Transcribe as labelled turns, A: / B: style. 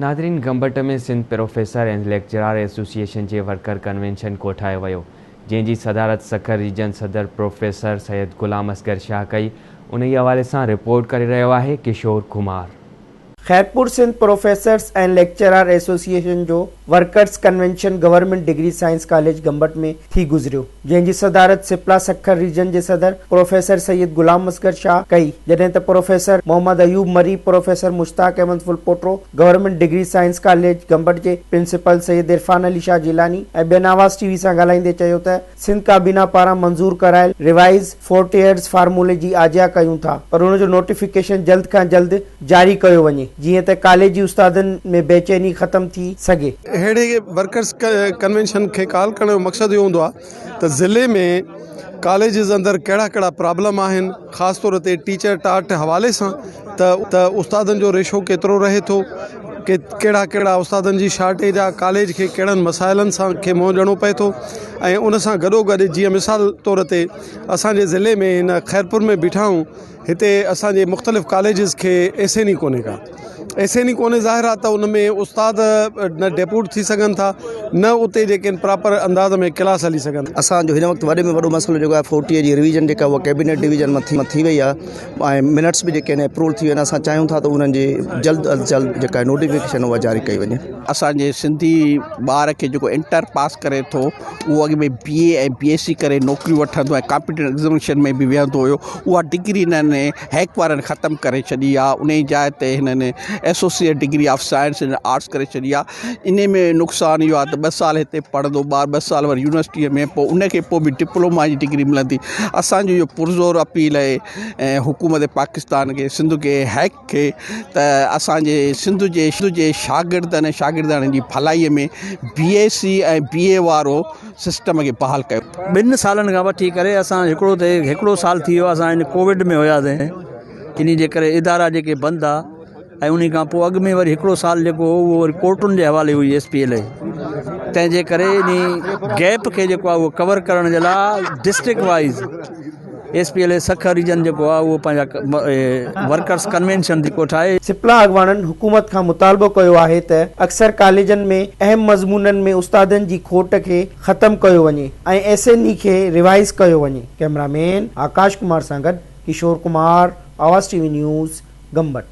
A: ناظرين Gambat ۾ Sindh professor and lecturer association جي worker convention ڪوٺايو ويو جنهن جي صدارت سکر ريجن صدر پروفيسر سيد غلام اصغر شاهه ڪئي انهي حوالي سان رپورٽ ڪري رهيو آهي Kishore Kumar.
B: Khairpur Sindh professors ۽ lecturer association جو workers convention government degree science college Gambat ۾ ٿي گذريو، جنهن جي صدارت سپلا سکر ريجن جي صدر پروفيسر سيد غلام اصغر شاهه ڪئي، جڏهن ته professor Muhammad Ayub Marri, professor Mushtaq Ahmed Phulpoto, government degree science college Gambat جي پرنسپل سيد عرفان علي شاهه جيلاني ۽ ٻين آواز ٽي وي سان ڳالهائيندي چيو ته سنڌ ڪابينا پاران منظور ڪرايل ريوائز فورٽيئرز فارمولي جي آجيان ڪيون ٿا پر ان جو نوٽيفڪيشن جلد کان جلد جاري ڪيو وڃي جيئن ته ڪاليجي استادن ۾ بيچيني ختم ٿي سگهي.
C: اهڙي ورڪرز ڪنوينشن کي ڪال ڪرڻ جو مقصد اهو هوندو آهي ته ضلعي ۾ ڪاليجز اندر ڪهڙا ڪهڙا پرابلم آهن خاص طور تي ٽيچر ٽاٽ حوالي سان ته ته استادن جو ريشو ڪيترو رهي ٿو ڪي ڪهڙا ڪهڙا استادن جي شارٽيج آهي ڪاليج کي ڪهڙن مسائلن سان کي منهن ڏيڻو پئي ٿو ۽ ان سان گڏو گڏ جيئن مثال طور تي اسانجي ضلعي ۾ هن خيرپور ۾ بيٺا آهيون هتي اسان جي مختلف ڪاليجز کي ايس اين اي ڪونهي ڪا ايس اين اي ڪونهي ظاهر آهي ته ان ۾ استاد نه ڊيپوٽ ٿي سگهن ٿا نه اتي جيڪي آهن پراپر انداز ۾ ڪلاس هلي سگهن ٿا.
D: اسان جو هن وقت وڏي ۾ وڏو مسئلو جيڪو آهي فورٽي اي جي ريويزن جيڪا اها ڪيبينيٽ ڊويزن مان ٿي ٿي وئي آهي ۽ منٽس به جيڪي آهن اپروول ٿي ويا آهن اسان چاهيون ٿا ته انهن جي جلد از جلد جيڪا نوٽيفڪيشن اها جاري ڪئي وڃي.
E: اسان جي سنڌي ٻار کي جيڪو انٽر پاس ڪري ٿو اهو اڳ ۾ B A ۽ B S C ڪري نوڪريون وٺندو ۽ ڪامپيٽيٽو ايگزامينيشن ۾ به ويهندو هيو اها ڊگري هنن هيڪ وارن ختم ڪري ڇڏي آهي ان جي جاء تي هنن associate degree of science and arts ڪري ڇڏي آهي ان ۾ نقصان اهو آهي ته ٻه سال هتي پڙهندو ٻار ٻه سال وري يونيورسٽيء ۾ پوء ان کي پوء به ڊپلوما جي ڊگري ملندي اسانجو اهو پرزور اپيل آهي ۽ حڪومت پاڪستان کي سنڌ کي هيڪ کي ته اسان جي سنڌ جي سنڌ جي شاگردن ۽ شاگردياڻين جي ڀلائي ۾ بي ايس سي ۽ بي اي وارو سسٽم کي بحال ڪيو.
F: ٻن سالن کان وٺي ڪري اسان هڪڙو ته هڪڙو سال ٿي ويو اسان هن ڪووڊ ۾ هياسين انهي جي ڪري ادارا جيڪي بند ها ۽ انهي کان پوء اڳ ۾ وري هڪڙو سال جيڪو هو اهو وري ڪورٽن جي حوالي هئي ايس پي ايل اي تنهن جي ڪري انهي گيپ کي جيڪو آهي اهو ڪور ڪرڻ جي لاء district wise S P L A Sukkur region جيڪو آهي اهو پنهنجا ورڪرس ڪنوينشن ٿي ڪوٺائي.
B: سپلا اڳواڻن حڪومت کان مطالبو ڪيو آهي ته اڪثر ڪاليجن ۾ اهم مضمونن ۾ استادن جي کوٽ کي ختم ڪيو وڃي ۽ ايس اين اي کي ريوائز ڪيو وڃي. ڪئميرا مين آڪاش ڪمار سان گڏ Kishore Kumar, Awaz T V news, Gambat.